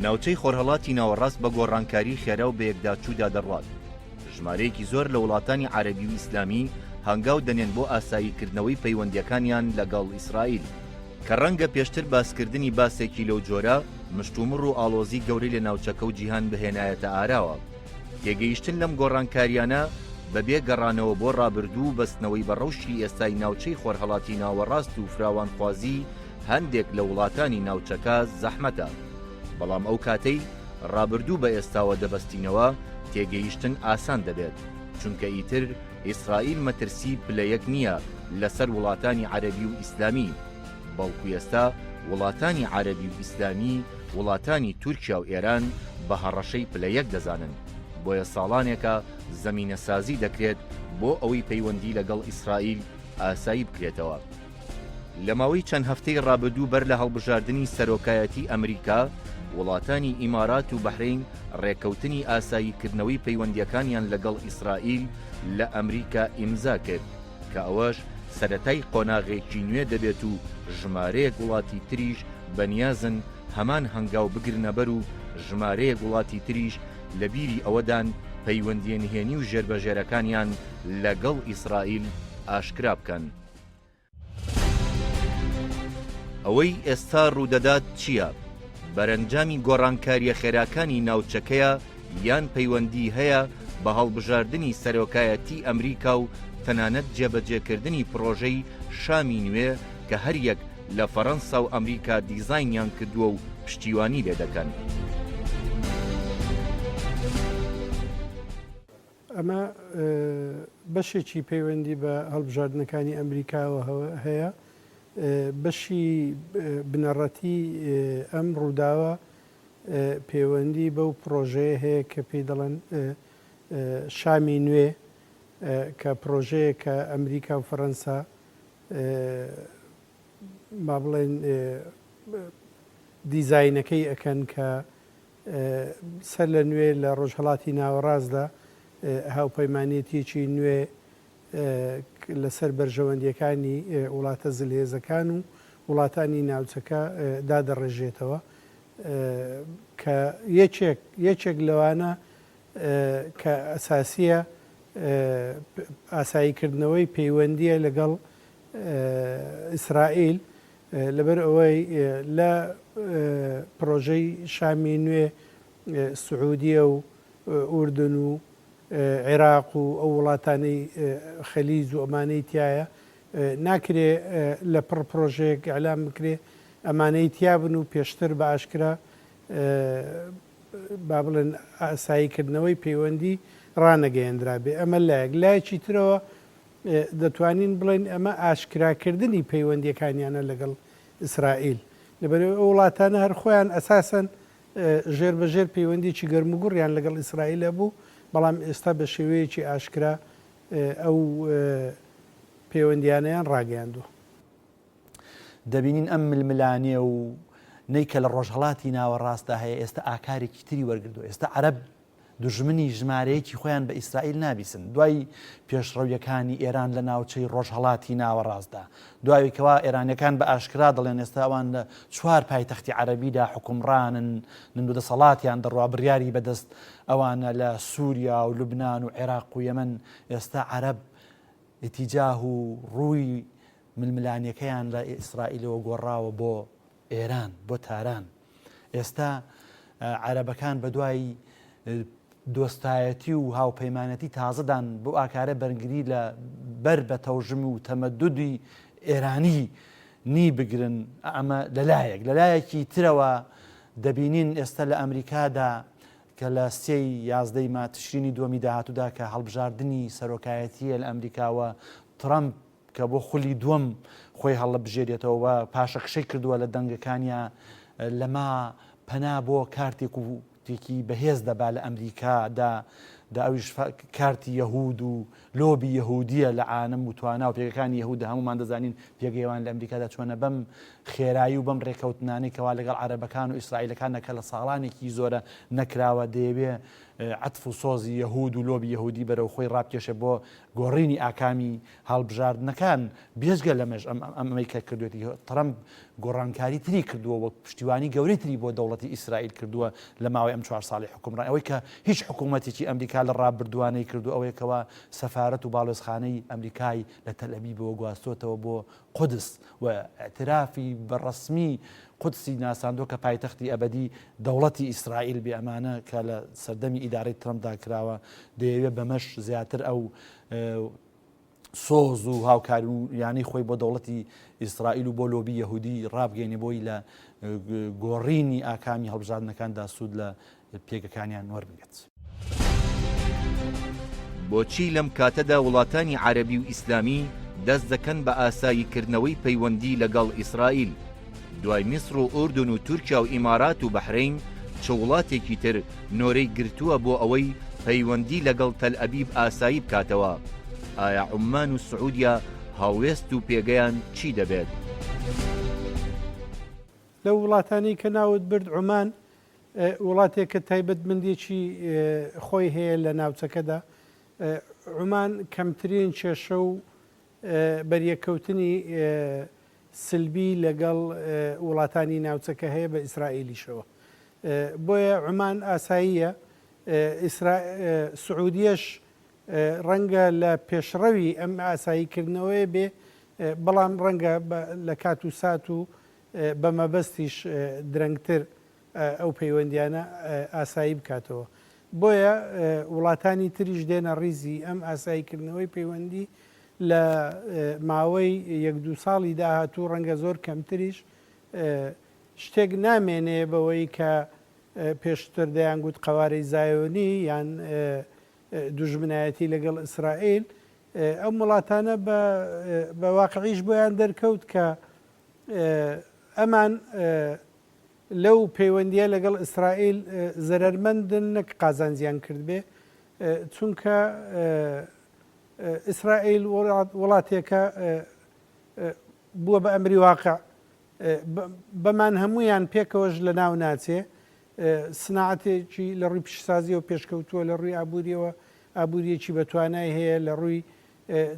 ناوچەی خۆرهەڵاتی ناوەڕاست بە گۆڕانکاری خێرا و بەیەکداچوودا دەڕوات. ژمارەیەکی زۆر لە وڵاتانی عەرەبی و ئیسلامی هەنگاو دەنێن بۆ ئاساییکردنەوەی پەیوەندییەکانیان لەگەڵ ئیسرائیل، کە ڕەنگە پێشتر باسکردنی باسێکی لەو جۆرە مشتومڕ و ئاڵۆزی گەورەی لە ناوچەکە و جیهان بهێنایەتە ئاراوە. تێگەیشتن لەم گۆڕانکارییانە بەبێ گەڕانەوە بۆ ڕابردوو و بەستنەوەی بە ڕەوشی ئێستای ناوچەی خۆرهەڵاتی ناوەڕاست و فراوانخوازی هەندێک لە وڵاتانی ناوچەکە زەحمەتە، بەڵام ئەو کاتەی ڕابردوو بە ئێستاوە دەبەستینەوە تێگەیشتن ئاسان دەبێت، چونکە ئیتر ئیسرائیل مەترسی پلە یەک نییە لەسەر وڵاتانی عەرەبی و ئیسلامی، بەڵکو ئێستا وڵاتانی عەرەبی و ئیسلامی وڵاتانی تورکیا و ئێران بە هەڕەشەی پلە یەک دەزانن، بۆیە ساڵانێکە زەمینەسازی دەکرێت بۆ ئەوەی پەیوەندی لەگەڵ ئیسرائیل ئاسایی بکرێتەوە. لە ماوەی چەند هەفتەی ڕابردوو بەر لە هەڵبژاردنی سەرۆکایەتی ئەمریکا، وڵاتانی ئیمارات و بەحرەین ڕێککەوتنی ئاساییکردنەوەی پەیوەندییەکانیان لەگەڵ ئیسرائیل لە ئەمریکا ئیمزا کرد، کە ئەوەش سەرەتای قۆناغێکی نوێ دەبێت و ژمارەیەک وڵاتی تریش بەنیازن هەمان هەنگاو بگرنەبەر و ژمارەیەک وڵاتی تریش لە بیری ئەوەدان پەیوەندییە نهێنی و ژێربەژێرەکانیان لەگەڵ ئیسرائیل ئاشکرا بکەن. ئەوەی ئێستا ڕوودەدات چییە؟ بەرەنجامی گۆڕانکارییە خێراکانی ناوچەکەیە یان پەیوەندی هەیە بە هەڵبژاردنی سەرۆکایەتی ئەمریکا و تەنانەت جێبەجێکردنی پڕۆژەی شامی نوێ کە هەریەک لە فەرەنسا و ئەمریکا دیزاینیان کردووە و پشتیوانی لێدەکەن؟ ئەمە بەشێکی پەیوەندی بە هەڵبژاردنەکانی ئەمریکاوە هەیە، بەشی بنەڕەتی ئەم ڕووداوە پەیوەندی بەو پڕۆژەیە هەیە کە پێی دەڵێن شامی نوێ کە پڕۆژەیەکە ئەمریکا و فەرەنسا با بڵێن دیزاینەکەی ئەکەن کە سەر لە نوێ لە ڕۆژهەڵاتی ناوەڕاستدا هاوپەیمانێتییەکی نوێ لەسەر بەرژەوەندییەکانی وڵاتە زلهێزەکان و وڵاتانی ناوچەکە دادەڕێژێتەوە کە یەکێک یەکێک لەوانە کە ئەساسییە ئاساییکردنەوەی پەیوەندییە لەگەڵ ئیسرائیل لەبەر ئەوەی لە پڕۆژەی شامی نوێ سعودیە و ئوردن و عێراق و ئەو وڵاتانەی خەلیج و ئەمانەی تایە ناکرێ لە پڕ پڕۆژەیەک ئیعلان بکرێ ئەمانەی تیابن و پێشتر بە ئاشکرا با بڵێن ئاساییکردنەوەی پەیوەندی ڕانەگەیەندرابێ ئەمە لایەک لایەکی ترەوە دەتوانین بڵێین ئەمە ئاشکراکردنی پەیوەندییەکانیانە لەگەڵ ئیسرائیل. لەبەرئەوەی ئەو وڵاتانە هەر خۆیان ئەساسەن ژێر بە ژێر پەیوەندیی گەرموگوڕیان لەگەڵ ئیسرائیل هەبوو، بەڵام ئێستا بە شێوەیەکی ئاشکرا ئەو پەیوەندییانەیان ڕاگەیاندووە. دەبینین ئەم ململانێ و نەی کە لە ڕۆژهەڵاتی ناوەڕاستدا هەیە ئێستا ئاکارێکی تری وەرگرتووە. ئێستا عەرەب دوژمنی ژمارەیەکی خۆیان بە ئیسرائیل نابیسن دوای پێشڕەویەکانی ئێران لە ناوچەی ڕۆژهەڵاتی ناوەڕاستدا دوای کەوا ئێرانیەکان بە ئاشکرا دەڵێن ئێستا ئەوان لە چوار پایتەختی عەرەبیدا حوکمڕانن نن و دەسەڵاتیان دەڕوا بڕیاری بەدەست ئەوانە لە سوریا و لوبنان و عێراق و یەمەن ئێستا عەرەب ئیتیجاه و ڕووی ململانێکەیان لە ئیسرائیلەوە گۆڕاوە بۆ ئێران بۆ تاران ئێستا عەرەبەکان بەدوای دۆستایەتی و هاوپەیمانەتی تازەدان بۆ ئاکارە بەرگری لە بەر بە تەوژم و تەمەدودی ئێرانی نی بگرن ئەمە لەلایەک لەلایەکی ترەوە دەبینین ئێستا لە ئەمریکادا کە لە سێی یازدەی ما تشرینی دووەمی داهاتوودا کە هەڵبژاردنی سەرۆکایەتیە لە ئەمریکاوە ترەمپ کە بۆ خولی دووەم خۆی هەڵبژێرێتەوە و پاشەکشەی کردووە لە دەنگەکانیا لەما پەنا بۆ کارتێک و تێکی بەهێز دەبا لە ئەمریکا دا دا ئەویش کارتی یەهود و لۆبی یەهودیە لە عالم و توانا و پێگەکانی یەهودە هەمومان دەزانین پێگەیوان لە ئەمریکادا چۆنە بەم خێرایی و بەم ڕێکەوتنانەی کەوا لەگەڵ عەرەبەکان و ئیسرائیلەکان نەکە لە ساڵانێکی زۆرە نەکراوە دەیەوێ. عەتف و سۆزی یەهود و لۆبی یەهودی بەرەو خۆی ڕابکێشێ بۆ گۆڕینی ئاکامی هەڵبژاردنەکان، بێجگە لەمەش ئەم ئەمەی کە کردوێتی ترەمپ گۆڕانکاری تری کردووە وەک پشتیوانی گەورەی تری بۆ دەوڵەتی ئیسرائیل کردووە لە ماوەی ئەم چوار ساڵی حوکمڕانی ئەوەی کە هیچ حکوومەتێکی ئەمریکا لە ڕابردووە نەیکردووە ئەوەیە کەوا سەفارەت و باڵوێزخانەی ئەمریکای لە تەلئەبیبەوە گواستۆتەوە بۆ قودس و ئیعترافی بە ڕەسمی قودسی ناساندووە کە پایتەختی ئەبەدی دەوڵەتی ئیسرائیل بێ ئەمانە کە لە سەردەمی ئیدارەی ترەمپدا کراوە دەیەوێت بەمەش زیاتر ئەو سۆز و هاوکاریانەی خۆی بۆ دەوڵەتی ئیسرائیل و بۆ لۆبی یەهودی ڕابگەینێ بۆی لە گۆڕینی ئاکامی هەڵبژاردنەکاندا سوود لە پێگەکانیان وەربگرێت. بۆچی لەم کاتەدا وڵاتانی عەرەبی و ئیسلامی دەست دەکەن بە ئاساییکردنەوەی پەیوەندی لەگەڵ ئیسرائیل؟ دوای میسڕ و ئوردن و تورکیا و ئیمارات و بەحرەین چ وڵاتێکی تر نۆرەی گرتووە بۆ ئەوەی پەیوەندی لەگەڵ تەلئەبیب ئاسایی بکاتەوە؟ ئایا عوممان و سعودیە هەڵوێست و پێگەیان چی دەبێت؟ لەو وڵاتانەی کە ناوت برد عومان وڵاتێکە تایبەتمەندیەکی خۆی هەیە لە ناوچەکەدا عومان کەمترین کێشە و بەریەککەوتنی سلبی لەگەڵ وڵاتانی ناوچەکە هەیە بە ئیسرائیلیشەوە بۆیە عومان ئاساییە سعودیەش ڕەنگە لە پێشڕەوی ئەم ئاساییکردنەوەیە بێ بەڵام ڕەنگە لە کات و سات و بە مەبەستیش درەنگتر ئەو پەیوەندیانە ئاسایی بکاتەوە. بۆیە وڵاتانی تریش دێنە ڕیزی ئەم ئاساییکردنەوەی پەیوەندی لە ماوەی یەک دوو ساڵی داهاتوو ڕەنگە زۆر کەمتریش شتێک نامێنێ بەوەی کە پێشتر دەیانگوت قەوارەی زایۆنی یان دوژمنایەتی لەگەڵ ئیسرائیل ئەم وڵاتانە بە واقعیش بۆیان دەرکەوت کە ئەمان لەو پەیوەندییە لەگەڵ ئیسرائیل زەرەرمەندن نەک قازانجیان کردبێ، چونکە ئیسرائیل وڵاتێکە بووە بە ئەمری واقع، بەمان هەموویان پێکەوەش لەناو ناچێ، سناعەتێکی لە ڕووی پیشەسازییەوە پێشکەوتووە، لە ڕووی ئابوورییەوە ئابوورییەکی بەتوانای هەیە، لە ڕووی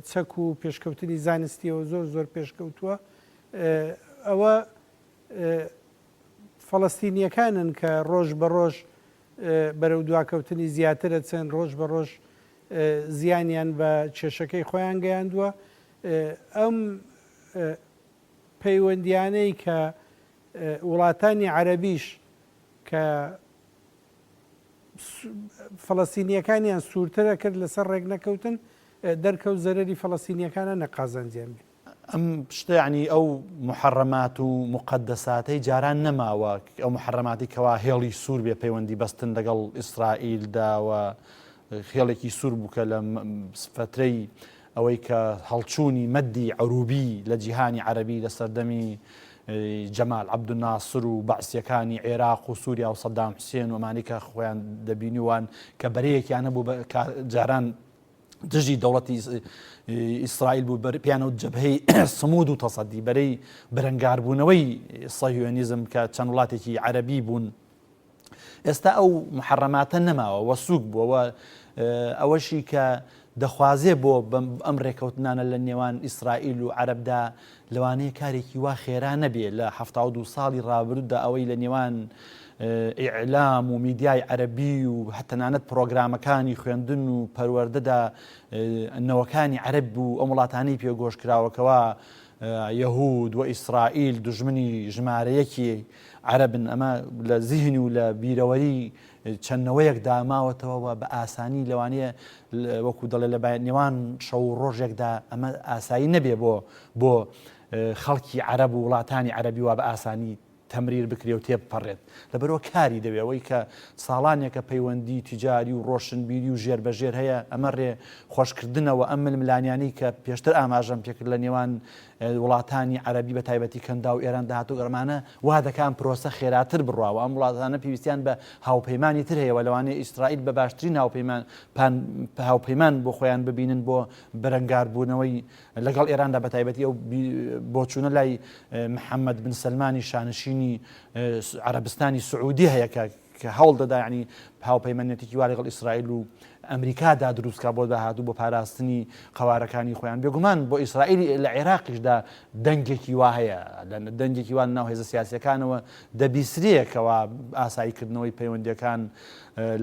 چەک و پێشکەوتنی زانستییەوە زۆر زۆر پێشکەوتووە، ئەوە فەڵەستینییەکانن کە ڕۆژ بە ڕۆژ بەرەو دواکەوتنی زیاتر ئەچن، ڕۆژ بە ڕۆژ زیانیان بە کێشەکەی خۆیان گەیاندووە. ئەم پەیوەندییانەی کە وڵاتانی عەرەبیش کە فەڵەستینییەکانیان سوورتر ئەکرد لەسەر ڕێکنەکەوتن، دەرکەوت زەرەری فەڵەستینییەکانە نەک قازانجیان بێ. ئەم شتە یانی ئەو موحەڕەمات و موقەدەساتەی جاران نەماوە، ئەو موحەڕەماتی کەوا هێڵی سوور بێ پەیوەندی بەستن لەگەڵ ئیسرائیلدا و هێڵێکی سوور بوو کە لە فترەی ئەوەی کە هەڵچوونی مەدی عروبی لە جیهانی عەرەبی لە سەردەمی جەمال عەبدولناسر و بەعسیەکانی عێراق و سووریا و سەدام حوسێن و ئەمانی کە خۆیان دەبینیوان کە بەرەیەکیان هەبوو جاران دژی دەوڵەتی ئیسرائیل بوو پێیان وت جەبهەی سمود و تەسەدی بەرەی بەرەنگاربوونەوەی سەهیۆنیزم کە چەند وڵاتێکی عەرەبی بوون ئێستا ئەو محەڕەماتە نەماوە وە سوک بووەوە ئەوەشی کە دەخوازێ بۆ ئەم ڕێکەوتنانە لە نێوان ئیسرائیل و عەرەبدا لەوانەیە کارێکی وا خێرا نەبێ لە 72 ساڵی ڕابردوودا ئەوەی لە نێوان ئیعلام و میدیای عەرەبی و تەنانەت پڕۆگرامەکانی خوێندن و پەروەردەدا نەوەکانی عەرەب و ئەم وڵاتانەی پێ گۆش کراوە کەوا یەهود و ئیسرائیل دوژمنی ژمارە یەکی عەرەبن ئەمە لە زیهن و لە بیرەوەری چەند نەوەیەکدا ماوەتەوە و بە ئاسانی لەوانەیە وەکو دەڵێ لە نێوان شەو و ڕۆژێکدا ئەمە ئاسایی نەبێ بۆ بۆ خەڵکی عەرەب و وڵاتانی عەرەبی وا بە ئاسانی تەمریر بکرێ و تێبپەڕێت. لەبەرئەوە کاری دەوێ. ئەوەی کە ساڵانێکە پەیوەندی تیجاری و ڕۆشنبیری و ژێر بە ژێر هەیە، ئەمە ڕێ خۆشکردنە و ئەم ململانیانەی کە پێشتر ئاماژەم پێکرد لە نێوان وڵاتانی عەرەبی بە تایبەتی کەنداو و ئێران داهاتوو ئەمانە وا دەکا ئەم پرۆسە خێراتر بڕوا و ئەم وڵاتانە پێویستیان بە هاوپەیمانی تر هەیە و لەوانەیە ئیسرائیل بە باشترین هاوپەیمان هاوپەیمان بۆ خۆیان ببینن بۆ بەرەنگاربوونەوەی لەگەڵ ئێراندا بەتایبەتی ئەو بۆچوونە لای محەممەد بن سەلمانی شانشینی عەرەبستانی سعودی هەیە کە کە هەوڵ دەدا یعنی هاوپەیمانێتێکی وا لەگەڵ ئیسرائیل و ئەمریکادا دروست کا بۆ داهاتوو بۆ پاراستنی قەوارەکانی خۆیان. بێگومان بۆ ئیسرائیل لە عێراقیشدا دەنگێکی وا هەیە، دەنگێکی وا لەناو هێزە سیاسییەکانەوە دەبیسرێ کەوا ئاساییکردنەوەی پەیوەندییەکان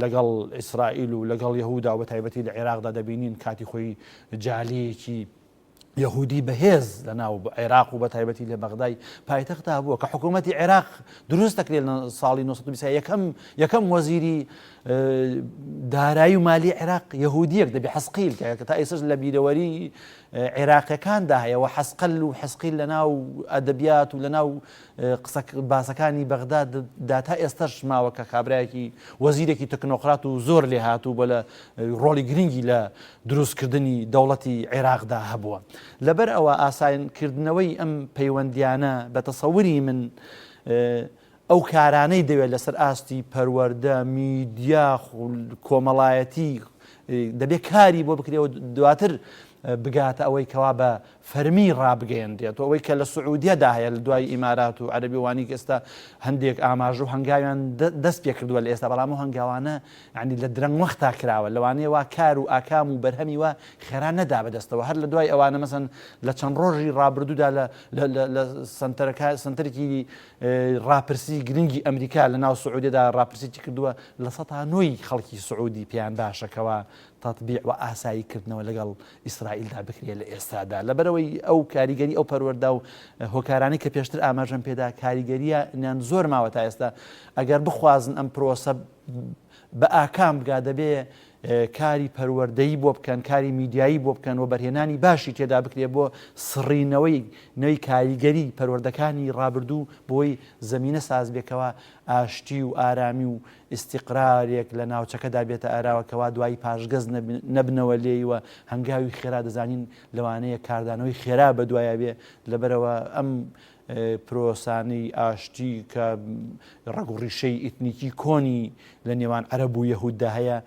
لەگەڵ ئیسرائیل و لەگەڵ یەهودا و بەتایبەتی لە عێراقدا دەبینین کاتی خۆی جالیەکی یەهودی بەهێز لە ناو عێراق و بەتایبەتی لە بەغدای پایتەختا بووە کە حکوومەتی عێراق دروست دەکرێت لە ساڵی 1920 یەکەم یەکەم وەزیری دارایی و مالی عێراق یەهودیەک دەبێ حەسقیل کە تا ئێستاش لە بیرەوەری عێراقیەکاندا هەیە و حەسقەل و حەسقیل لە ناو ئەدەبیات و لە ناو قسە باسەکانی بەغدا دا تا ئێستەش ماوە کە کابرایەکی وەزیرێکی تەکنۆقرات و زۆر لێهاتوو بە لە ڕۆڵی گرنگی لە دروستکردنی دەوڵەتی عێراقدا هەبووە. لەبەر ئەوە ئاسانکردنەوەی ئەم پەیوەندیانە بە تەسەوری من ئەو کارانەی دەوێت لەسەر ئاستی پەروەردە، میدیا، کۆمەڵایەتی دەبێت کاری بۆ بکرێ و دواتر بگاتە ئەوەی کەوا بە فەرمی ڕابگەیەنرێت و ئەوەی کە لە سعودیەدا هەیە لە دوای ئیمارات و عەرەبی وانی کە ئێستا هەندێک ئاماژە و هەنگاویان دەست پێ کردووە لە ئێستا بەڵام ئەو هەنگاوانە یعنی لە درەنگ وەختا کراوە لەوانەیە وا کار و ئاکام و بەرهەمی وا خێرا نەدا بەدەستەوە هەر لە دوای ئەوانە مەسەن لە چەند ڕۆژی ڕابردوودا لە لە سەنتەرەکە سەنتەرێکی ڕاپرسی گرنگی ئەمریکا لە ناو سعودیەدا ڕاپرسیی کردووە 9% خەڵکی سعودی پێیان باشە کەوا تەتبیع و ئاسایی کردنەوە لەگەڵ ئیسرائیلدا بکرێت لە ئێستادا لەبەرئەوەی ئەو کاریگەری ئەو پەروەردە و هۆکارانەی کە پێشتر ئاماژەم پێدا کاریگەرییان زۆر ماوە تا ئێستا ئەگەر بخوازن ئەم پرۆسە بە ئاکام بگا دەبێ کاری پەروەردەیی بۆ بکەن کاری میدیایی بۆ بکەن و بەرهێنانی باشی تێدا بکرێت بۆ سڕینەوەی نوێی کاریگەری پەروەردەکانی ڕابردوو بۆی زەمینە ساز بێکەوە ئاشتی و ئارامی و ئیستیقرارێک لە ناوچەکەدا بێتە ئاراوە کەوا دوایی پاشگەز نەبنەوە لێی و هەنگاوی خێرا دەزانین لەوانەیە کاردانەوەی خێرا بەدوایا بێ لەبەرئەوە ئەم پرۆسانەی ئاشتی کە ڕەگ و ڕیشەی ئیتنیکی کۆنی لە نێوان عەرەب و یەهوددا هەیە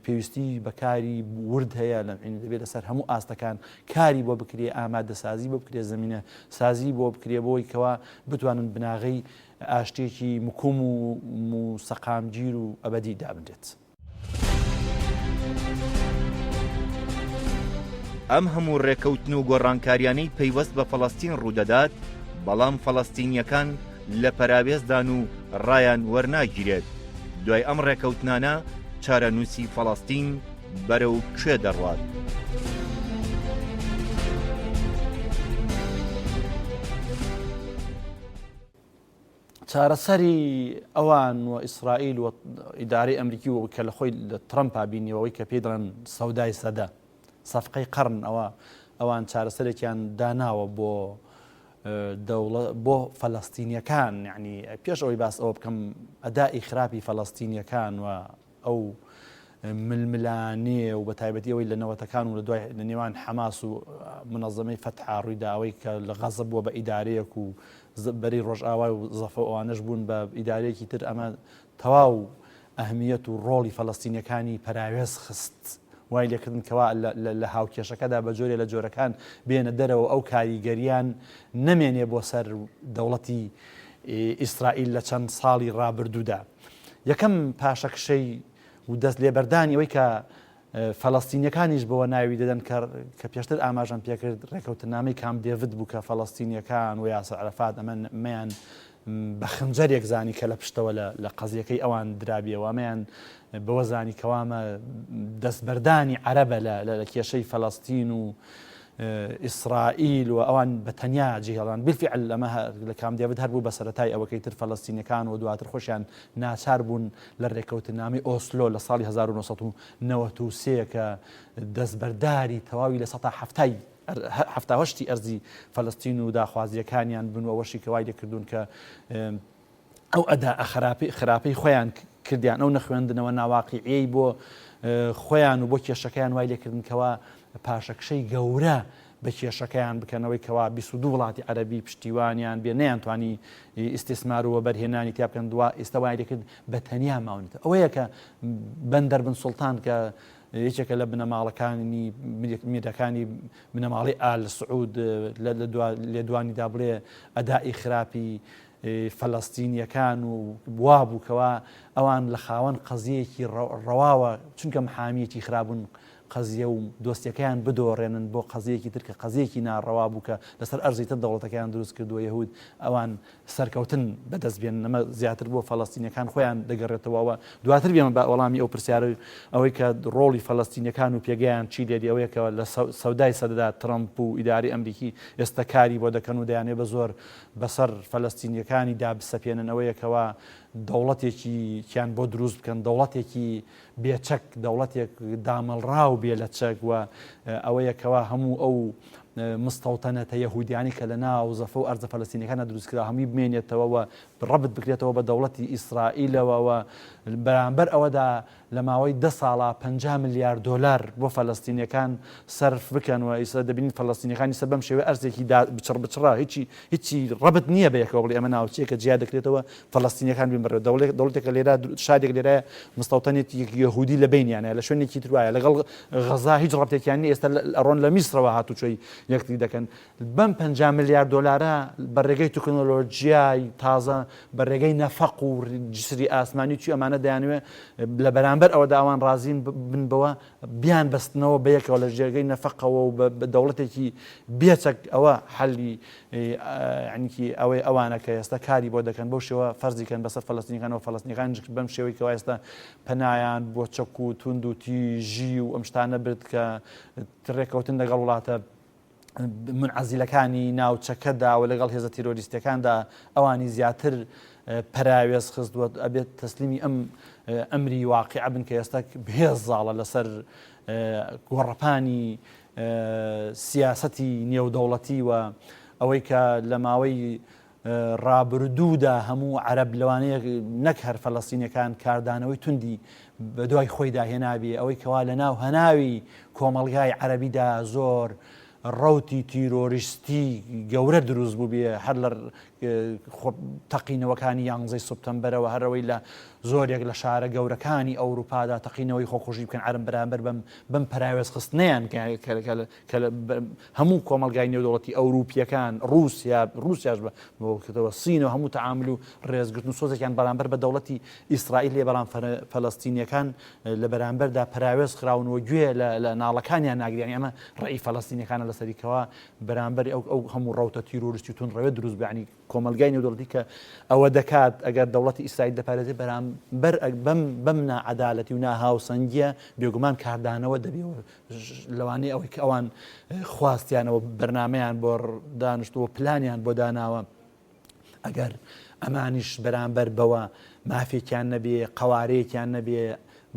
پێویستی بە کاری ورد هەیە لە دەبێت لەسەر هەموو ئاستەکان کاری بۆ بکرێ ئامادەسازی بۆ بکرێ زمینە سازی بۆ بکرێ بۆی کەوا بتوانن بناغەی ئاشتییەکی مکوم و سەقامگیر و ئەبەدی دابنرێت. ئەم هەموو ڕێکەوتن و گۆڕانکاریانەی پەیوەست بە فەڵەستین ڕوودەدات، بەڵام فەڵەستینییەکان لە پەراوێزدان و ڕایان وەرناگیرێت. دوای ئەم ڕێکەوتنانە چارەنووسی فەڵەستین بەرەو کوێ دەڕوات؟ چارەسەری ئەوان و ئیسرائیل و ئیدارەی ئەمریکی و کە لە خۆی لە ترەمپا بینیەوە ئەوەی کە پێی دەڵێن سەودای سەدە سەفقەی قەرن ئەوە ئەوان چارەسەرێکیان داناوە بۆ دەوڵە بۆ فەلەستینیەکان یعنی پێش ئەوەی باس ئەوە بکەم ئەدائی خراپی فەلەستینیەکان و ئەو ململانێ و بەتایبەتی ئەوەی لە نەوەتەکان و لە دوای لە نێوان حەماس و منەزەمەی فەتحا ڕوویدا ئەوەی کە لە غەزە بووە بە ئیدارەیەک و بەری ڕۆژئاوای و زەفە ئەوانەش بوون بە ئیدارەیەکی تر ئەمە تەواو ئەهمیەت و ڕۆڵی فەلەستینیەکانی پەراوێز خست وای لێکردن کەوا لە هاوکێشەکەدا بە جۆرێ لە جۆرەکان بێنە دەرەوە ئەو کاریگەریان نەمێنێ بۆ سەر دەوڵەتی ئیسرائیل لە چەند ساڵی ڕابردوودا. یەکەم پاشەکشەی و دەست لێبەردانی ئەوەی کە فەلەستینیەکانیش بەوە ناوی دەدەن کە کە پێشتر ئاماژەم پێکرد ڕێکەوتنامەی کامپ دێڤد بوو کە فەلەستینیەکان و یاسر عەرەفات ئەمە مەیان بە خنجەرێک زانی کە لە پشتەوە لە قەزیەکەی ئەوان درابیەوە ئەمەیان بەوە زانی کەوامە دەستبەردانی عەرەبە لە کێشەی فەلەستین و ئیسرائیل و ئەوان بە تەنیا جێهێڵان. بالفعل ئەمە لە کامپ دێڤد هەر بوو بە سەرەتای ئەوەکەی تر فەلەستینیەکان و دواتر خۆشیان ناچار بوون لە رێککەوتننامەی ئۆسلۆ لە ساڵی 1993 کە دەستبەرداری تەواوی لە سەتا حەفتای 78 ئەرزی فەلەستین و داخوازیەکانیان بن و ئەوەشی کە وای لێکردوون کە ئەو ئەدائە خراپەی خراپەی خۆیان کردیان ئەو نەخوێندنەوە ناواقیعیەی بۆ خۆیان و بۆ کێشەکەیان وای لێکردن کەوا پاشەکشەی گەورە بە کێشەکەیان بکەنەوەی کەوا 22 وڵاتی عەرەبی پشتیوانیان بێ نەیانتوانی ئیستیسمار و وەبەرهێنانی تیا بکەن دوا ئێستا وای لێکرد بە تەنیا ماونەتە ئەوەیە کە بەندەر بن سوڵتان کە یەکێکە لە بنەماڵەکانی میرەکانی بنەماڵەی ئال سعود لە لێدوانیدا بڵێ ئەدائی خراپی. فەلەستینیەکان و وابوو کەوا ئەوان لە خاوەن قەزیەیەکی ڕەواوە چونکە محامیەکی خرابوون قەزیە و دۆستیەکەیان بدۆڕێنن بۆ قەزیەکی تر کە قەزیەکی ناڕەوا بوو کە لەسەر ئەرزی تر دەوڵەتەکەیان دروست کردووە یەهود ئەوان سەرکەوتن بەدەست بێنن ئەمە زیاتر بۆ فەلەستینەکان خۆیان دەگەڕێتەوە و دواتر بێمە بە وەڵامی ئەو پرسیارە ئەوەی کە ڕۆڵی فەلەستینەکان و پێگەیان چی لێدی ئەوەیە کە لە سەودای سەدەدا ترەمپ و ئیداری ئەمریکی ئێستا کاری بۆ دەکەن و دەیانەوێت بە زۆر بەسەر فەلەستینیەکانی دا بسەپێنن ئەوەیە کەوا دەوڵەتێکی کیان بۆ دروست بکەن دەوڵەتێکی بێ چەک دەوڵەتێک دامەڵراو بێ لە چەک و ئەوەیە کەوا هەموو ئەو مستەوتەنەتە یەهودیانی کە لە ناو زەفە و ئەرزە فەلەستینەکانە دروستکرا هەمووی بمێنێتەوە و ڕەبت بکرێتەوە بە دەوڵەتی ئیسرائیلەوە و بەرامبەر ئەوەدا لە ماوەی دە ساڵا 50 ملیار دۆلار بۆ فەلەستینیەکان سەرف بکەن و ئیستا دەبینین فەلەستینیەکان ئیستا بەم شێوەیە ئەرزێکی دا بچڕ بچڕە هیچی هیچی ڕەبت نییە بە یەکەوە بڵێ ئەمە ناوچەیەکە جیا دەکرێتەوە فەلەستینیەکان بین بەڕێوە دەوڵێک دەوڵەتێکە لێرا شارێک لێرایە مستەوتەنێتی یەهودی لە بینیانە لە شوێنێکی تر وایە لەگەڵ غەزا هیچ ڕەبتێکیان نییە ئێستا ئەڕۆن لە میسرەوە هاتوچۆی یەکتری دەکەن بەم 50 ملیار دۆلارە بە ڕێگەی تەکنۆلۆژیای تازە بە ڕێگەی نەفەق و جسری ئاسمانی چی ئەمانە دەیانوێ لە بەرامبەر ئەوەدا ئەوان ڕازین بن بەوە بیان بەستنەوە بە یەکەوە لە جێگەی نەفەقەوە و بە دەوڵەتێکی بێچەک ئەوە حەلی عنیکی ئەوەی ئەوانە کە ئێستا کاری بۆ دەکەن بەو شێوە فەرزی کەن بەسەر فەلەستینەکانەوە فەلەستینەکان بەم شێوەی کەوا ئێستا پەنایان بۆ چەک و توند و تیژی و ئەم شتانە برد کە ڕێکەوتن لەگەڵ وڵاتە منعەزیلەکانی ناوچەکەدا و لەگەڵ هێزە تیرۆریستەکاندا ئەوانی زیاتر پەراوێز خستووە ئەبێت تەسلیمی ئەم ئەمری واقیع بن کە ئێستا بهێز زاڵە لەسەر گۆڕەپانی سیاسەتی نێودەوڵەتی و ئەوەی کە لە ماوەی ڕابردوودا هەموو عەرەب لەوانەیە نەک هەر فەلەستینەکان کاردانەوەی توندی بە دوای خۆیدا هێنابێ ئەوەی کەوا لە ناو هەناوی کۆمەڵگای عەرەبیدا زۆر ڕەوتی تیرۆریستی گەورە دروست بووبێ هەر لە تەقینەوەکانی یانزەی سپتەمبەرەوە هەرەوەی لە زۆرێک لە شارە گەورەکانی ئەوروپادا تەقینەوەی خۆکوژی بکەن عەرەب بەرامبەر بەم بەم پەراوێزخستنیان کە هەموو کۆمەڵگای نێودەوڵەتی ئەوروپییەکان، ڕووسیا، ڕووسیاش بە بەوە سین و هەموو تەعامول و ڕێزگرتن و سۆزێکیان بەرامبەر بە دەوڵەتی ئیسرائیل هەیە، بەڵام فەلەستینییەکان لە بەرامبەردا پەراوێز خراون و گوێ لە ناڵەکانیان ناگرێن. یانی ئەمە ڕەئی فەلەستینییەکانە لەسەری کەوا بەرامبەر ئەو ئەو هەموو ڕەوتە تیرۆریستی و توندڕەوێ دروست بوو. یانی کۆمەڵگای نێودەوڵەتی کە ئەوە دەکات ئەگەر دەوڵەتی ئیسرائیل دەپارێزێ بەرامبەر بەم بەم ناعەدالەتی و ناهاوسەنگییە بێگومان کاردانەوە دەبێ و لەوانەیە ئەوەی کە ئەوان خواستیانەوە بەرنامەیان بۆ دانشتووە پلانیان بۆ داناوە ئەگەر ئەمانیش بەرامبەر بەوە مافێکیان نەبێ قوارەیەکیان نەبێ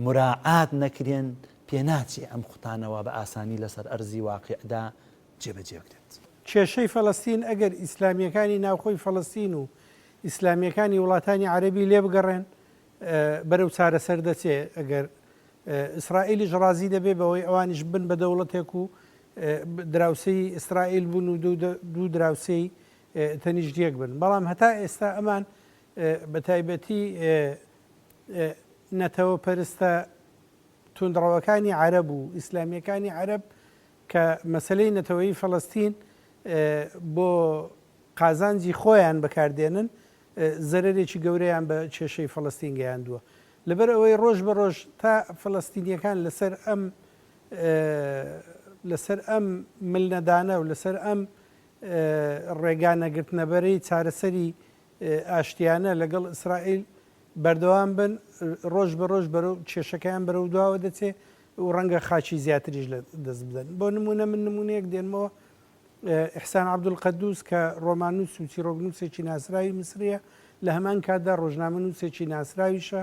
مراعات نەکرێن پێ ناچێ ئەم خوتانەوە بە ئاسانی لەسەر ئەرزی واقعدا جێبەجێ بکرێت. کێشەی فەلەستین ئەگەر ئیسلامییەکانی ناوخۆی فەلەستین و ئیسلامییەکانی وڵاتانی عەرەبی لێبگەڕێن بەرەو چارەسەر دەچێ، ئەگەر ئیسرائیلیش ڕازی دەبێ بەوەی ئەوانیش بن بە دەوڵەتێک و دراوسێی ئیسرائیل بوون و دوو دراوسێی تەنیشت یەک بن. بەڵام هەتا ئێستا ئەمان بە تایبەتی نەتەوە پەرستە توندڕەوەکانی عەرەب و ئیسلامییەکانی عەرەب کە مەسەلەی نەتەوەیی فەلەستین بۆ قازانجی خۆیان بەکاردێنن، زەرەرێکی گەورەیان بە کێشەی فەلەستین گەیاندووە. لەبەر ئەوەی ڕۆژ بە ڕۆژ تا فەلەستینییەکان لەسەر ئەم لەسەر ئەم ملنەدانە و لەسەر ئەم ڕێگا نەگرتنەبەرەی چارەسەری ئاشتیانە لەگەڵ ئیسرائیل بەردەوام بن، ڕۆژ بە ڕۆژ بەرەو کێشەکەیان بەرەو دواوە دەچێ و ڕەنگە خاکی زیاتریش لە دەست بدەن. بۆ نموونە من نموونەیەک دێنمەوە، ئیحسان عەبدولقەدوس کە ڕۆماننووس و چیڕۆکنووسێکی ناسراوی میسرییە، لە هەمان کاتدا ڕۆژنامەنووسێکی ناسراویشە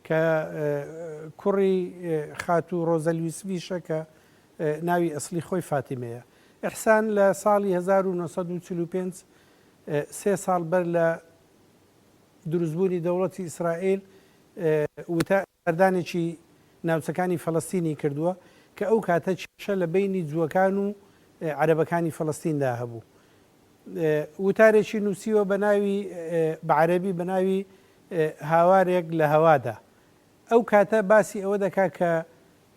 کە کوڕی خاتوو ڕۆزە لیوسفیشە کە ناوی ئەسڵی خۆی فاتیمەیە. ئیحسان لە ساڵی 1945 سێ ساڵ بەر لە دروستبوونی دەوڵەتی ئیسرائیل وتە سەردانێکی ناوچەکانی فەلەستینی کردووە کە ئەو کاتە کێشە لە بەینی جووەکان و عەرەبەکانی فەلەستیندا هەبوو. وتارێکی نووسیوە بە ناوی بە عەرەبی بە ناوی هاوارێک لە هەوادا. ئەو کاتە باسی ئەوە دەکا کە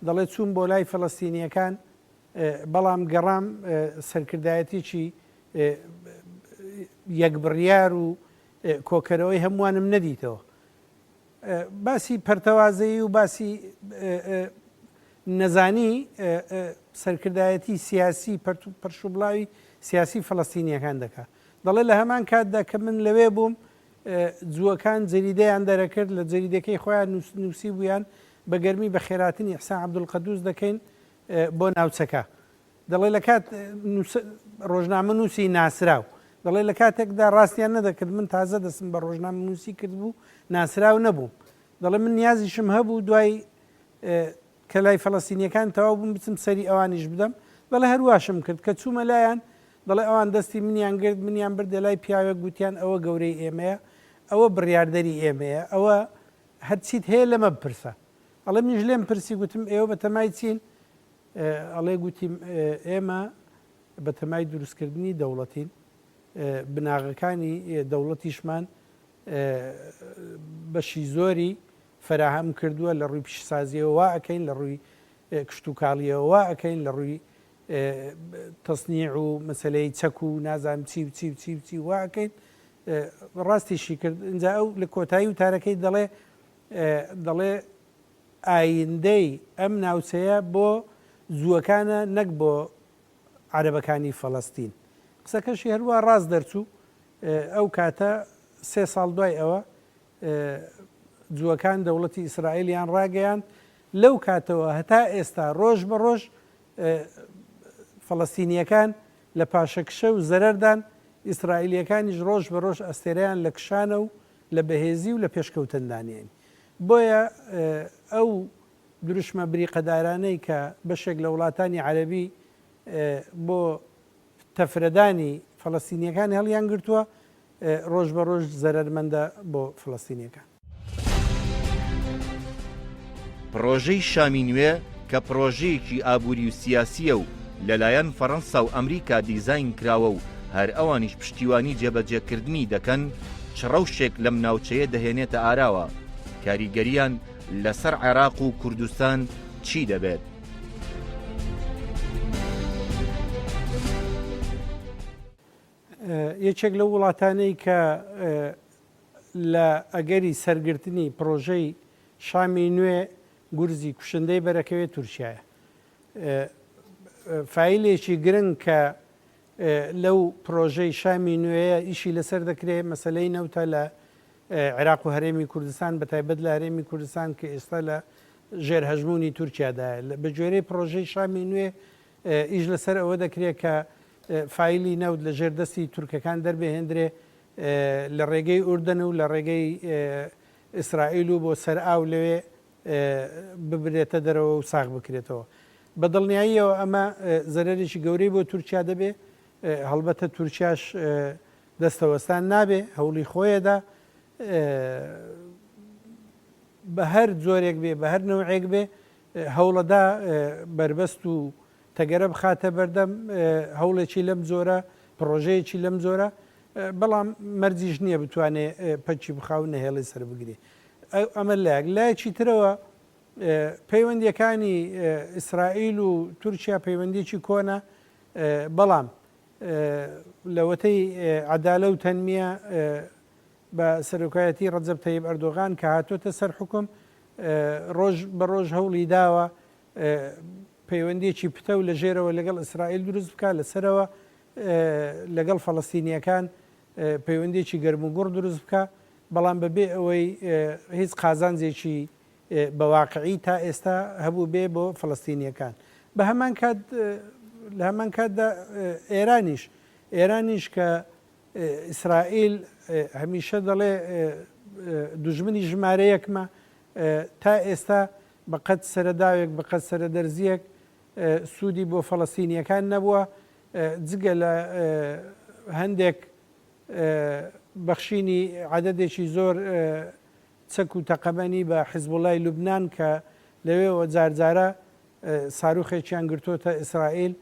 دەڵێ چووم بۆ لای فەلەستینییەکان بەڵام گەڕام سەرکردایەتیی یەکبڕیار و. کۆکەرەوەی هەمووانم نەدیتەوە. باسی پەرتەوازەیی و باسی نەزانی سەرکردایەتی سیاسی پەرشوبڵاوی سیاسی فەلەستینیەکان دەکا. دەڵێ لە هەمان کاتدا کە من لەوێ بووم جووەکان جەریدەیان دەرەکرد، لە جەریدەکەی خۆیان نووسیبوویان بە گەرمی بەخێرهاتنی ئیحسان عەبدولقەدوس دەکەین بۆ ناوچەکە. دەڵێ لە کات ڕۆژنامەنووسی ناسراو دەڵێ لە کاتێکدا ڕاستیان نەدەکرد من تازە دەستم بە ڕۆژنامەنووسی کردبوو ناسراو نەبووم. دەڵێ من نیازیشم هەبوو دوای کە لای فەلەستینیەکان تەواو بووم بچم سەری ئەوانیش بدەم، دەڵێ هەر واشم کرد، کە چوومە لایان دەڵێ ئەوان دەستی منیان گرت، منیان بردە لای پیاوێک گوتیان ئەوە گەورەی ئێمەیە، ئەوە بڕیاردەری ئێمەیە، ئەوە هەرچیت هەیە لەمە بپرسە. ئەڵێ منیش لێم پرسی گوتم ئێوە بەتەمای چین؟ ئەڵێ گوتیم ئێمە بەتەمای دروستکردنی دەوڵەتین، بناغەکانی دەوڵەتیشمان بەشی زۆری فەراهەم کردووە، لە ڕووی پیشەسازییەوە وا ئەکەین، لە ڕووی کشتوکاڵییەوە وا ئەکەین، لە ڕووی تەسنیع و مەسەلەی چەک و نازانم چی و چی و چی و چی وا ئەکەین. ڕاستیشی کرد. ئینجا ئەو لە کۆتایی وتارەکەی دەڵێ دەڵێ ئایندەی ئەم ناوچەیە بۆ جووەکانە نەک بۆ عەرەبەکانی فەلەستین. قسەکەشی هەروا ڕاست دەرچوو. ئەو کاتە سێ ساڵ دوای ئەوە جووەکان دەوڵەتی ئیسرائیلیان ڕاگەیاند، لەو کاتەوە هەتا ئێستا ڕۆژ بە ڕۆژ فەڵەستینییەکان لە پاشەکشە و زەرەردان، ئیسرائیلییەکانیش ڕۆژ بە ڕۆژ ئەستێرەیان لە کشانە و لە بەهێزی و لە پێشکەوتندانین. بۆیە ئەو دروشمە بریقەدارانەی کە بەشێک لە وڵاتانی عەرەبی بۆ تەفرەدانی فەڵەستینییەکان هەڵیانگرتووە، ڕۆژ بە ڕۆژ زەرەرمەندە بۆ فلستینیەکان. پڕۆژەی شامی نوێ کە پڕۆژەیەکی ئابووری و سیاسییە و لەلایەن فەڕەنسا و ئەمریکا دیزاین کراوە و هەر ئەوانیش پشتیوانی جێبەجێکردنی دەکەن، چ ڕەوشێک لەم ناوچەیە دەهێنێتە ئاراوە؟ کاریگەرییان لەسەر عێراق و کوردستان چی دەبێت؟ یەکێک لەو وڵاتانەی کە لە ئەگەری سەرگرتنی پڕۆژەی شامی نوێ گورزی کوشندەی بەرەکەوێت تورکیایە. فایلێکی گرنگ کە لەو پرۆژەی شامی نوێیە ئیشی لەسەر دەکرێت مەسلەی نەوتە لە عێراق و هەرێمی کوردستان بە تایبەت لە هەرێمی کوردستان کە ئێستا لە ژێر هەژمونی تورکیادایە بە گوێرەی پرۆژەی شامی نوێ ئیش لەسەر ئەوە دەکرێت کە فایلی نەوت لە ژێر دەستی تورکەکان دەربهێندرێ لە ڕێگەی ئوردن و لە ڕێگەی ئیسرائیل و بۆ سەر ئاو لەوێ ببرێتە دەرەوە و ساغ بکرێتەوە. بە دڵنیاییەوە ئەمە زەرەرێکی گەورەی بۆ تورکیا دەبێ، هەڵبەتە تورکیاش دەستەوەستان نابێ، هەوڵی خۆیەدا بە هەر جۆرێک بێ، بە هەر نەوعێک بێ هەوڵەدا بەربەست و تەگەرە بخاتە بەردەم هەوڵێکی لەم جۆرە، پڕۆژەیەکی لەم جۆرە، بەڵام مەرجیش نییە بتوانێ پەکی بخا و نەهێڵێ سەربگرێ. ئەمە لایەک. لایەکی ترەوە پەیوەندییەکانی ئیسرائیل و تورکیا پەیوەندییەکی کۆنە، بەڵام لەوەتەی عەدالە و تەنمیە بە سەرۆکایەتی ڕەجەب تەیب ئەردۆغان کە هاتۆتە سەر حوکم، ڕۆژ بە ڕۆژ هەوڵی داوە پەیوەندییەکی پتەو لە ژێرەوە لەگەڵ ئیسرائیل دروست بکات، لە سەرەوە لەگەڵ فەڵەستینییەکان پەیوەندییەکی گەرموگوڕ دروست بکات، بەڵام بەبێ ئەوەی هیچ قازانجێکی بە واقعی تا ئێستا هەبووبێ بۆ فەڵەستینییەکان. بە هەمان کات لە هەمان کاتدا ئێرانیش ئێرانیش کە ئیسرائیل هەمیشە دەڵێ دوژمنی ژمارە یەکمە، تا ئێستا بە قەد سەرەداوێک، بە قەد سەرەدەرزییەک سوودی بۆ فەڵەستینییەکان نەبووە، جگە لە هەندێک بەخشینی عەدەدێکی زۆر چەک و تەقەمەنی بە حیزبوڵای لوبنان کە لەوێوە جارجارە ساروخێکیان گرتۆتە ئیسرائیل،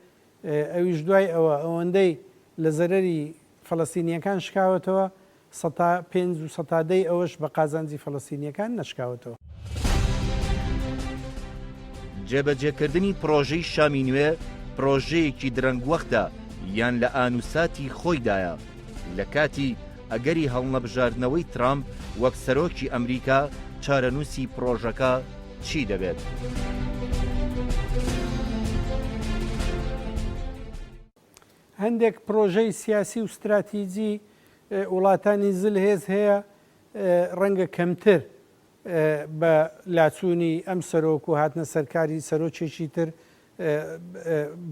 ئەویش دوای ئەوە ئەوەندەی لە زەرەری فەلەستینییەکان شکاوەتەوە، سەتا پێنج و سەتا دەی ئەوەش بە قازانجی فەلەستینییەکان نەشکاوەتەوە. جێبەجێکردنی پڕۆژەی شامی نوێ پڕۆژەیەکی درەنگوەختە یان لە ئان و ساتی خۆیدایە لە کاتی. ئەگەری هەڵنەبژاردنەوەی ترامپ وەک سەرۆکی ئەمریکا، چارەنووسی پڕۆژەکە چی دەبێت؟ هەندێک پرۆژەی سیاسی و ستراتیجی وڵاتانی زلهێز هەیە ڕەنگە کەمتر بە لاچوونی ئەم سەرۆک و هاتنە سەرکاری سەرۆکێکی تر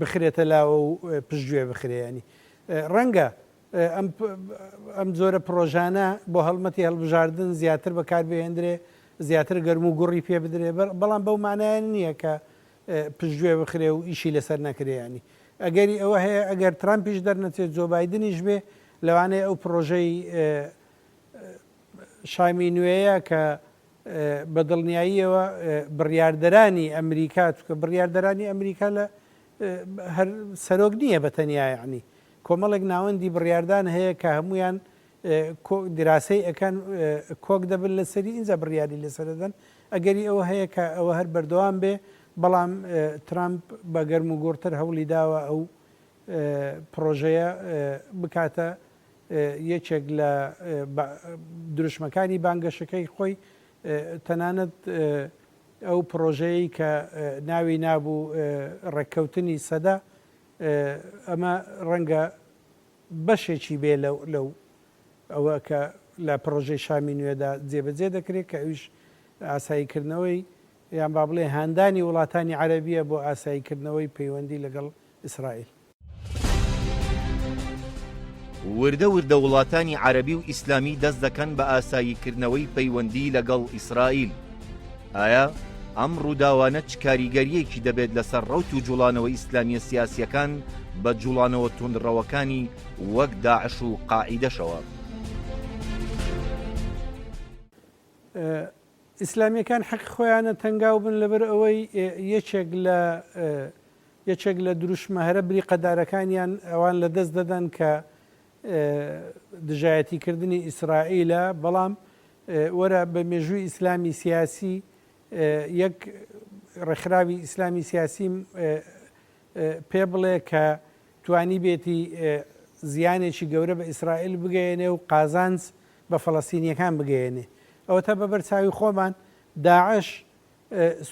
بخرێتە لاوە و پشتگوێ بخرێ ینی ڕەنگە ئەم ئەم جۆرە پرۆژانە بۆ هەڵمەتی هەڵبژاردن زیاتر بەکاربهێندرێ زیاتر گەرم و گوڕی پێ بدرێ بەڵام بەو مانایە نییە کە پشتگوێ بخرێ و ئیشی لەسەر نەکرێ یانی ئەگەری ئەوە هەیە ئەگەر ترامپیش دەرنەچێت جۆ بایدنیش بێ لەوانەیە ئەو پرۆژەی شامی نوێیە کە بە دڵنیاییەوە بڕیاردەرانی ئەمریکا چونکە بڕیاردەرانی ئەمریکا لە هەر سەرۆک نییە بە تەنیا یعنی کۆمەڵێک ناوەندی بڕیاردان هەیە کە هەمویان دراسەی ئەکەن کۆک دەبن لەسەری ئینجا بڕیاری لەسەر دەدەن ئەگەری ئەوە هەیە کە ئەوە هەر بەردەوام بێ بەڵام ترامپ بە گەرم و گوڕتر هەوڵی داوە ئەو پڕۆژەیە بکاتە یەکێک لە دروشمەکانی بانگەشەکەی خۆی، تەنانەت ئەو پڕۆژەیەی کە ناوی نابوو ڕێککەوتنی سەدە، ئەمە ڕەنگە بەشێکی بێ لەو ئەوە کە لە پڕۆژەی شامی نوێدا جێبەجێ دەکرێت کە ئەویش ئاساییکردنەوەی یان با بڵێین هاندانی وڵاتانی عەرەبییە بۆ ئاساییکردنەوەی پەیوەندی لەگەڵ ئیسرائیل. وردە وردە وڵاتانی عەرەبی و ئیسلامی دەست دەکەن بە ئاساییکردنەوەی پەیوەندی لەگەڵ ئیسرائیل. ئایا ئەم ڕووداوانە چ کاریگەرییەکی دەبێت لەسەر ڕەوت و جوڵانەوە ئیسلامییە سیاسییەکان بە جوڵانەوە توندڕەوەکانی وەک داعش و قاعیدەشەوە؟ ئیسلامیەکان حەقی خۆیانە تەنگاو بن لەبەر ئەوەی یەکێک لە یەکێک لە دروشمە هەرە بریقەدارەکانیان ئەوان لە دەست دەدەن کە دژایەتی کردنی ئیسرائیلە بەڵام وەرە بە مێژووی ئیسلامی سیاسی یەک ڕێکخراوی ئیسلامی سیاسیم پێ بڵێ کە توانیبێتی زیانێکی گەورە بە ئیسرائیل بگەیەنێ و قازانج بە فەڵەستینییەکان بگەیەنێ. ئەوەتا بە بەر چاوی خۆمان داعش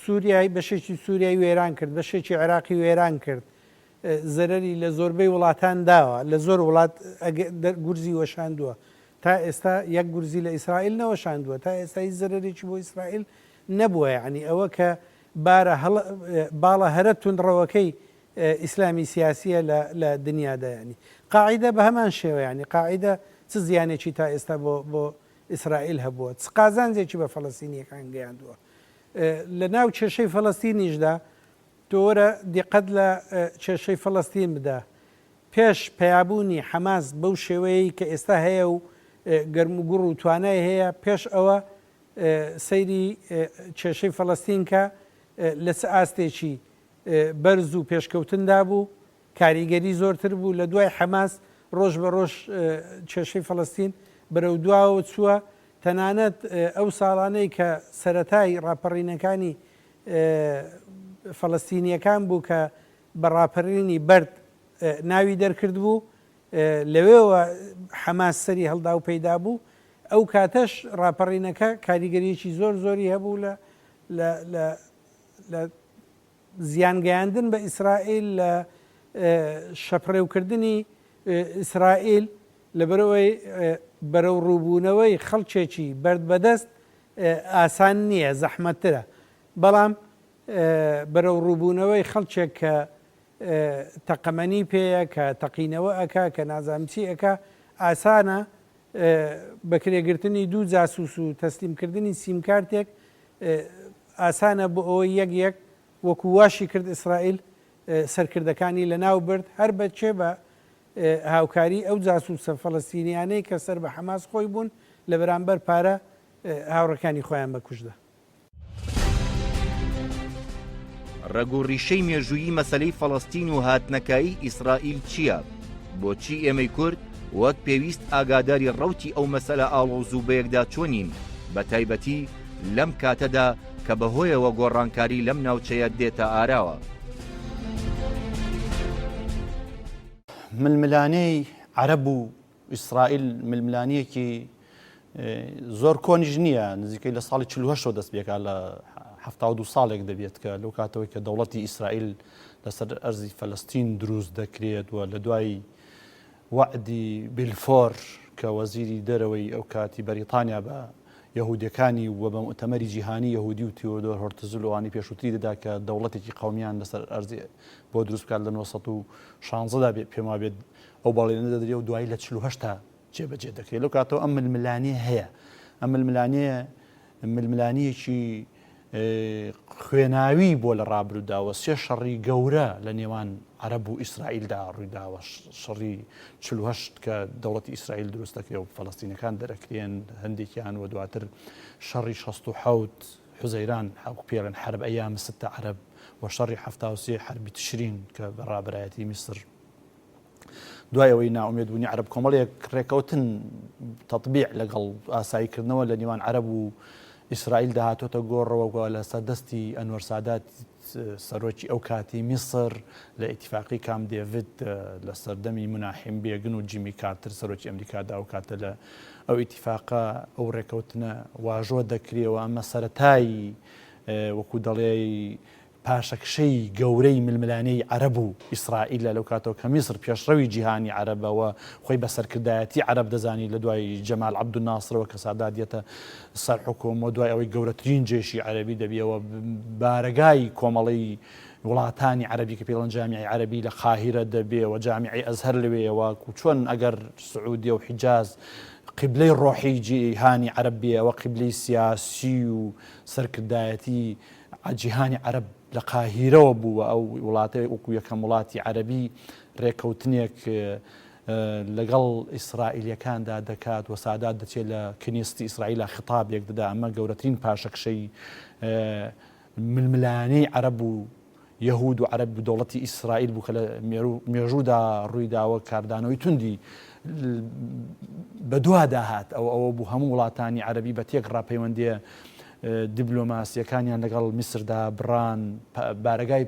سوریای، بەشێکی سوریای وێران کرد، بەشێکی عێراقی وێران کرد، زەرەری لە زۆربەی وڵاتان داوە، لە زۆر وڵات گورزی وەشاندووە. تا ئێستا یەک گورزی لە ئیسرائیل نەوەشاندووە، تا ئێستا هیچ زەرەرێکی بۆ ئیسرائیل نەبووە. یەعنی ئەوە کە بارە باڵە هەرە توندڕەوەکەی ئیسلامی سیاسیە لە لە دنیادا یانی قاعیدە بە هەمان شێوە یانی قاعیدە چ زیانێکی تا ئێستا بۆ بۆ ئیسرائیل هەبووە چ قازانجێکی بە فەلەستینیەکان گەیاندووە لە ناو کێشەی فەلەستینیشدا تۆ وەرە دیقەت لە کێشەی فەلەستین بدە پێش پەیابوونی حەماس بەو شێوەیەی کە ئێستا هەیە و گەرموگوڕ و توانای هەیە پێش ئەوە سەیری کێشەی فەلەستین کە لە چ ئاستێکی بەرز و پێشکەوتندا بوو، کاریگەری زۆرتر بوو، لە دوای حەماس ڕۆژ بە ڕۆژ کێشەی فەڵەستین بەرەو دواوە چووە، تەنانەت ئەو ساڵانەی کە سەرەتای ڕاپەڕینەکانی فەڵەستینییەکان بوو کە بە ڕاپەرینی بەرد ناوی دەرکردبوو، لەوێوە حەماس سەری هەڵدا و پەیدا بوو، ئەو کاتەش ڕاپەڕینەکە کاریگەرییەکی زۆر زۆری هەبوو لە لە لە زیان گەیاندن بە ئیسرائیل، لە شەپڕێوکردنی ئیسرائیل، لەبەرئەوەی بەرەوڕووبوونەوەی خەڵکێکی بەرد بەدەست ئاسان نییە، زەحمەتترە، بەڵام بەرەوڕووبوونەوەی خەڵکێک کە تەقەمەنی پێیە، کە تەقینەوە ئەکا، کە نازانم چی ئەکا، ئاسانە، بەکرێگرتنی دوو جاسوس و تەسلیمکردنی سیمکارتێک ئاسانە بۆ ئەوەی یەک یەک وەکو واشی کرد ئیسرائیل سەرکردەکانی لەناو برد هەر بە کێ بە هاوکاری ئەو جاسوسە فەلەستینیانەی کە سەر بە حەماس خۆی بوون لە بەرامبەر پارە هاوڕێکانی خۆیان بە کوشتدا. ڕەگ و ڕیشەی مێژوویی مەسەلەی فەڵەستین و هاتنەکایی ئیسرائیل چییە؟ بۆچی ئێمەی کورد وەک پێویست ئاگاداری ڕەوتی ئەو مەسەلە ئاڵۆز و بەیەکداچووە نین، بەتایبەتی لەم کاتەدا کە بەهۆیەوە گۆڕانکاری لەم ناوچەیە دێتە ئاراوە؟ ململانێی عەرەب و. ئیسرائیل ململانییەکی زۆر کۆنیش نییە، نزیکەی لە ساڵی 48 ەوە دەست پێکا لە 72 ساڵێک دەبێت کە لەو کاتەوەی کە دەوڵەتی ئیسرائیل لەسەر ئەرزی فەلەستین دروست دەکرێت و لە دوای وەعدی بیلفۆر کە وەزیری دەرەوەی ئەو کاتی بەریتانیا بە یەهودیەکانی و بە موئتەمەری جیهانی یەهودی و تیۆدۆر هۆرتزل و ئەوانەی پێشووتری دەدا کە دەوڵەتێکی قەومیان لەسەر ئەرزی بۆ دروست بکات لە 916 دا پێم وابێت ئەو بەڵێنە دەدرێ و دوایی لە 48 تا جێبەجێ دەکرێت لەو کاتەوە ئەم ململانێ هەیە ئەم ململانێ ململانییەکی خوێناوی بووە لە ڕابروودا و سێ شەڕی گەورە لە نێوان عەرەب و ئیسرائیلدا ڕوویداوە، شەڕی 48 کە دەوڵەتی ئیسرائیل دروست دەکرێت و فەلەستینەکان دەرەکرێن هەندێکیان و دواتر شەڕی 67 حوزەیران وەکو پێڵێن حەرب ئەیام ستە عەرەب و شەڕی 73 حەربی تشرین کە بە ڕابەرایەتی میسر دوای ئەوەی نائومێد بوونی عەرەب کۆمەڵێک ڕێکەوتن تەطبیع لەگەڵ ئاساییکردنەوە لە نێوان عەرەب و ئیسرائیل داهاتۆتە گۆڕەوە لە سەردەستی ئەنوەر سادات سەرۆکی ئەو کاتی میسر لە ئیتیفاقی کام دێڤید لە سەردەمی مناحیم بێگن و جیمی کارتر سەرۆکی ئەمریکادا ئەو کاتە لە ئەو ئیتیفاقە ئەو ڕێکەوتنە واژۆ دەکرێەوە ئەمە سەتایی وەکو دەڵێی پاشەکشەی گەورەی ململانێی عەرەب و ئیسرائیلە لەو کاتەوە کە میسر پێشڕەوی جیهانی عەرەبە و خۆی بە سەرکردایەتی عەرەب دەزانی لە دوای جەمال عەبدولناسرەوە کە سادات دێتە سەر حوکم و دوای ئەوەی گەورەترین جێشی عەرەبی دەبیەوە بارەگای کۆمەڵەی وڵاتانی عەرەبی کە پێڵەن جامیعی عەرەبی لە قاهیرە دەبێ و جامیعی ئەزهەر لەوێیەوە و چۆن ئەگەر سعودیە و حیجاز قیبلەی ڕۆحی جیهانی عەرەب بێ ئەوە قیبلەی سیاسی و سەرکردایەتی جیهانی عەرەب لە قاهیرەوە بوو و ئەو وڵاتە وەکو یەکەم وڵاتی عەرەبی رێککەوتنێک لەگەڵ ئیسرائیلیەکاندا دەکات و سادات دەچێت لە کنیستی ئیسرائیلا خطابێک دەدا ئەمە گەورەترین پاشەکشەی ململانێی عەرەب و یەهود و عەرەب و دەوڵەتی ئیسرائیل بوو کە لە مێژوودا ڕوویداوە کاردانەوەی توندی بەدوادا هات ئەو ئەوە بوو هەموو وڵاتانی عەرەبی بە تێکڕا پەیوەندیە دیبلۆماسیەکانیان لەگەڵ میسردا بڕان بارەگای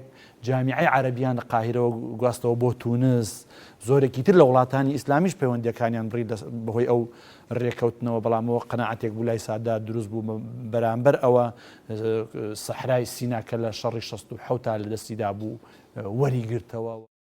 جامیعەی عەرەبیان لە قاهیرەوە گواستەوە بۆ تونس زۆرێکی تر لە وڵاتانی ئیسلامیش پەیوەندیەکانیان بڕی بەهۆی ئەو رێکەوتنەوە بەڵام ئەوە قەناعەتێک بوو لای سادات دروست بوو بەرامبەر ئەوە سەحرای سینا کە لە شەڕی 67 تا لە دەستیدا بوو وەریگرتەوە.